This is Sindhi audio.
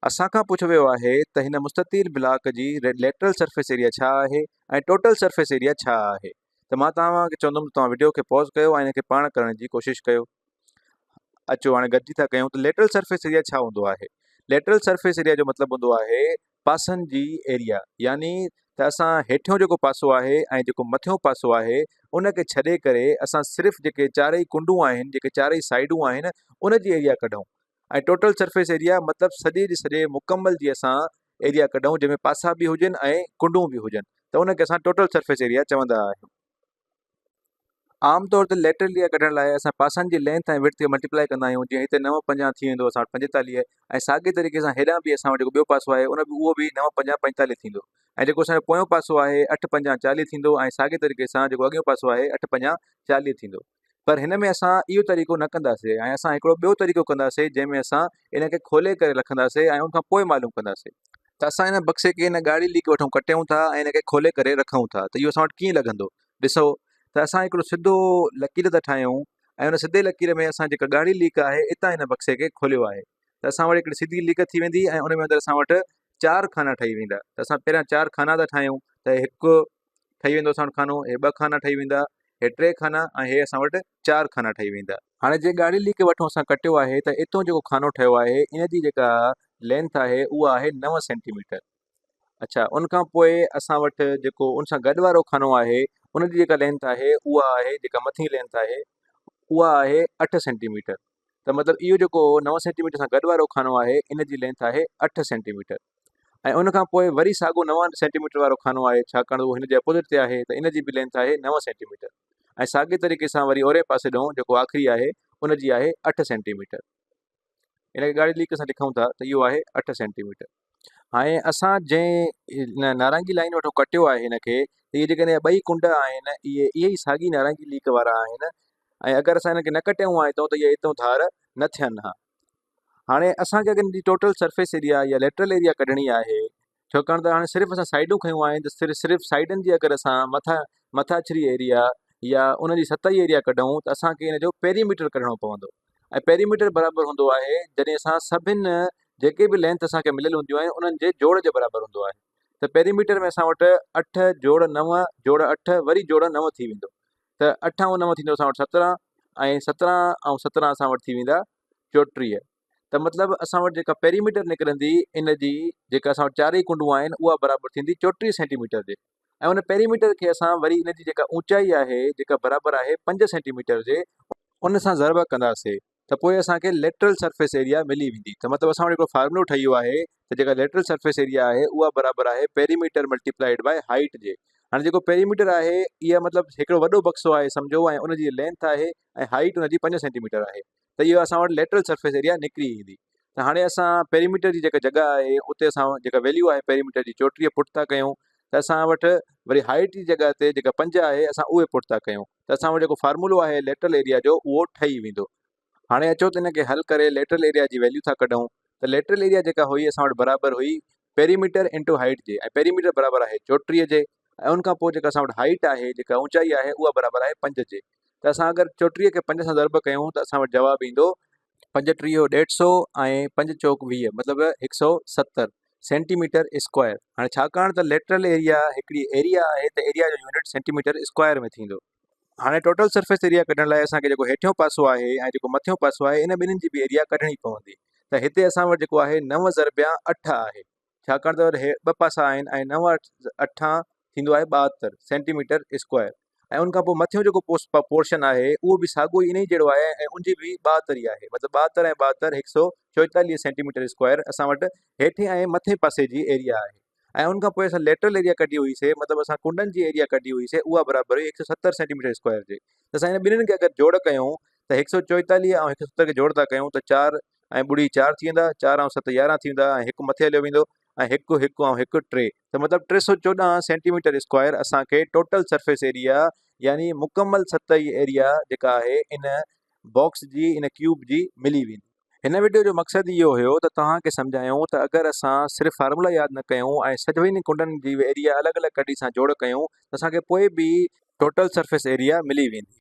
اسان کان پڇيو ويو آهي ته هن مستطيل بلاڪ جي ليٽرل سرفيس ايريا ڇا آهي ۽ ٽوٽل سرفيس ايريا ڇا آهي ته مان توهان کي چوندم ته توهان وڊيو کي پوز ڪيو ۽ ان کي پاڻ ڪرڻ جي ڪوشش ڪيو. اچو هاڻي گڏجي ٿا ڪيون ته ليٽرل سرفيس ايريا ڇا هوندو آهي. ليٽرل سرفيس ايريا جو مطلب هوندو آهي پاسن جي ايريا يعني ته اسان هيٺيون جيڪو پاسو آهي ۽ جيڪو مٿيون پاسو آهي ان کي ڇڏي ڪري اسان صرف جيڪي چارئي ڪنڊون آهن جيڪي چارئي سائيڊون آهن ان جي ايريا ڪڍون. ۽ ٽوٽل سرفيس ايريا مطلب سڄي جي سڄي مڪمل جي اسان ايريا ڪڍون جنهن ۾ پاسا به هجن ۽ ڪنڊون به هجن ته ان کي اسان ٽوٽل سرفيس ايريا چوندا آهيون. عام طور تي ليٽرل ايريا ڪڍڻ لاء اسان پاسن جي لينٿ ۽ وڊٿ کي ملٽيپلائي ڪندا آهيون جيئن هتي نو پنجاهه ٿي ويندو اسان وٽ 45 ۽ ساڳي طريقي سان هيڏانهن به اسان وٽ جيڪو ٻيو پاسو آهي ان به اهو به نو پنجاهه 45 ٿيندو ۽ جيڪو اسان جو پويون پاسو آهي اٺ پنجاهه 40 ٿيندو ۽ ساڳي طريقي سان جيڪو اڳيون پاسو آهي اٺ پنجاهه 40 ٿيندو. پر هن ۾ اسان اهو طريقو نه ڪنداسي ۽ اسان هڪڙو ٻيو طريقو ڪنداسي جنهن ۾ اسان ان کي کولي ڪري رکنداسي ۽ ان کان پوء معلوم ڪنداسي. ته اسان هن بڪسي کي هن ڳاڙهي ليڪ وٺون ڪٽيون ٿا ۽ هن کي کولي ڪري رکون ٿا ته اهو اسان وٽ ڪيئن لڳندو ڏسو ته اسان هڪڙو سڌو لڪير ٿا ٺاهيون ۽ ان سڌي لڪير ۾ اسان جيڪا ڳاڙهي ليڪ آهي اتان هن بڪسي کي کوليو آهي ته اسان وٽ هڪڙي سڌي ليڪ ٿي ويندي ۽ ان ۾ اندر اسان وٽ چار خانا ٺهي ويندا ته اسان پهريان چار خانا ٿا ٺاهيون ته هڪ ٺهي ويندو اسان وٽ خانو، هي ٻه خانا ٺهي ويندا، هي ٽي خانا ۽ هي اسان وٽ چار خانا ٺهي ويندا. هاڻي جي ڳاڙهي ليڪ وٺون اسان ڪٽيو آهي ته اتون جيڪو خانو ٺهيو آهي ان جي جيڪا لينٿ آهي اها آهي 9 سينٽي ميٽر. اڇا ان کان پوء اسان وٽ جيڪو ان سان گڏ وارو خانو آهي ان جي جيڪا لينٿ آهي اها آهي جيڪا مٿين لينٿ آهي اها آهي 8 سينٽي ميٽر ته مطلب اهو جيڪو 9 سينٽي ميٽر سان گڏ وارو خانو آهي ان جي لينٿ آهي 8 سينٽي ميٽر. ۽ ان کان پوء وري ساڳو 9 سينٽي ميٽر وارو خانو آهي ڇاڪاڻ ته اهو هن جي اپوزٽ تي آهي ته ان جي به لينٿ آهي 9 سينٽي ميٽر ۽ ساڳي طريقي سان وري اورئين پاسي ڏانهن جيڪو آخري آهي ان جي آهي 8 سينٽي ميٽر ان کي ڳاڙهي ليڪ سان لکون ٿا ته اهو آهي 8 سينٽي ميٽر. هاڻي اسان جنهن نارنگي لائين وٺو ڪٽيو آهي هن کي ته اهي جيڪڏهن ٻئي ڪنڊ آهن اهي اهي ئي ساڳي نارنگي ليڪ وارا آهن ۽ اگر اسان هن کي نه ڪٽيون ها هتان ته اهي هتان ڌار نه ٿين ها. هاڻي اسان کي اگر ان جي ٽوٽل سرفيس ايريا يا ليٽرل ايريا ڪڍڻي آهي ڇاڪاڻ ته هاڻي صرف اسان سائيڊون کنيون آهن ته صرف صرف سائيڊن جي اگر اسان مٿا مٿاڇري ايريا يا ان جي سطحي ايريا ڪڍون ته اسان کي ان جو پيريميٽر ڪڍڻو پوندو ۽ پيريميٽر برابر هوندو آهي جڏهن اسان سڀن جيڪي به لينٿ اسان کي مليل هونديون آهن انهن جي جوڙ جي برابر هوندو آهي ته پيريميٽر ۾ اسان وٽ اٺ جوڙ نو جوڙ اٺ وري جوڙ نو ٿي ويندو ته اٺ ۽ نو ٿيندو اسان وٽ 17 ۽ 17 ۽ 17 اسان وٽ ٿي ويندا 34 ته مطلب اسان وٽ جيڪا پيريميٽر نڪرندي ان جي جيڪا اسان وٽ چارئي ڪنڊون آهن اها برابر ٿيندي 34 سينٽي ميٽر جي ۽ ان پيريميٽر کي اسان وري ان جي جيڪا اوچائي آهي جيڪا برابر آهي 5 سينٽي ميٽر جي ان سان ضرب ڪنداسي ته پوء اسان کي ليٽرل سرفيس ايريا ملي ويندي ته مطلب اسان وٽ هڪڙو فارمولو ٺهي ويو آهي ته جيڪا ليٽرل سرفيس ايريا آهي اها برابر آهي پيريميٽر ملٽيپلائيڊ باء هائيٽ جي. هاڻي جيڪو پيريميٽر آهي اها مطلب هڪڙو وڏو بڪسو آهي سمجهو ۽ ان جي لينٿ آهي ۽ هائيٽ ان جي 5 سينٽي ميٽر آهي ته اهو اسان وٽ ليٽرل سرفيس ايريا نڪري ايندي ته هاڻي اسان پيريميٽر جي جيڪا جڳهه آهي اتي اسان جيڪا ويليو آهي پيريميٽر جي 34 پٽ ٿا ڪيون ته اسان وٽ وري هائيٽ جي جڳهه تي جيڪا 5 آهي اسان اهي پٽ ٿا ڪيون ته اسان وٽ جيڪو فارمولو آهي ليٽرل ايريا جو اهو ٺهي ويندو. هاڻي اچو ته ان کي حل ڪري ليٽرل ايريا جي ويليو ٿا ڪڍون ته ليٽرل ايريا جيڪا هئي اسان وٽ برابر هئي پيريميٽر انٽو هائيٽ جي ۽ پيريميٽر برابر آهي 34 جي ۽ ان کان پوء جيڪا اسان وٽ هائيٽ آهي جيڪا اوچائي آهي اها برابر آهي 5 جي ته اسان اگر 34 کي 5 سان ضرب ڪيون ته اسان وٽ جواب ايندو پنج ٽيهه ڏيڍ سو ۽ پنج چوڪ 20 مطلب 170 سينٽي ميٽر اسڪوائر. هاڻي ڇاڪاڻ ته ليٽرل ايريا هڪڙي ايريا آهي ته ايريا جو يونٽ سينٽي ميٽر اسڪوائر ۾ ٿيندو. هاڻي ٽوٽل سرفيس ايريا ڪڍڻ لاء اسان کي جيڪو هيٺيون پاسو آهي ۽ جيڪو مٿيون پاسو آهي ان ٻنهين جي به ايريا ڪڍڻي پوندي ته هتي اسان وٽ جيڪو آهي نو ضربيان اٺ آهي ڇاڪاڻ ته هي ٻه پاسا آهن ۽ نو اٺان ٿيندو آهي 72 سينٽي ميٽر اسڪوائر ۽ ان کان پوء مٿيون جيڪو پورشن آهي اهو به ساڳيو ئي انهي جهڙو آهي ۽ ان جي به 72 ئي آهي مطلب 72 ۽ 72 144 سينٽي ميٽر اسڪوائر اسان وٽ هيٺين ۽ مٿين پاسي جي ايريا آهي ۽ ان کان پوء اسان ليٽرل ايريا ڪڍي هئي سي مطلب اسان ڪنڊن جي ايريا ڪڍي هئي سي اها برابر هئي 170 سينٽي ميٽر اسڪوائر جي ته اسان هن ٻنهين کي اگر جوڙ ڪيون ته 144 ۽ 170 کي جوڙ ٿا ڪيون ته 4 ۽ ٻڙي 4 ٿي ويندا 4 ۽ 7 11 ٿي ويندا ۽ هڪ مٿي هليو ويندو ۽ هڪ هڪ ۽ هڪ ٽي ته مطلب 314 سينٽي ميٽر اسڪوائر اسان کي ٽوٽل سرفيس ايريا يعني مڪمل سطحي ايريا جيڪا آهي ان باڪس جي ان ڪيوب جي ملي ويندي. هن وڊيو جو مقصد اهو هيو ته توهان کي سمجهايون ته اگر اسان صرف فارمولا ياد نه ڪيون ۽ سڀني ڪنڊن جي ايريا الڳ الڳ ڪڍي سان جوڙ ڪيون ته اسان کي پوء به ٽوٽل سرفيس ايريا ملي ويندي.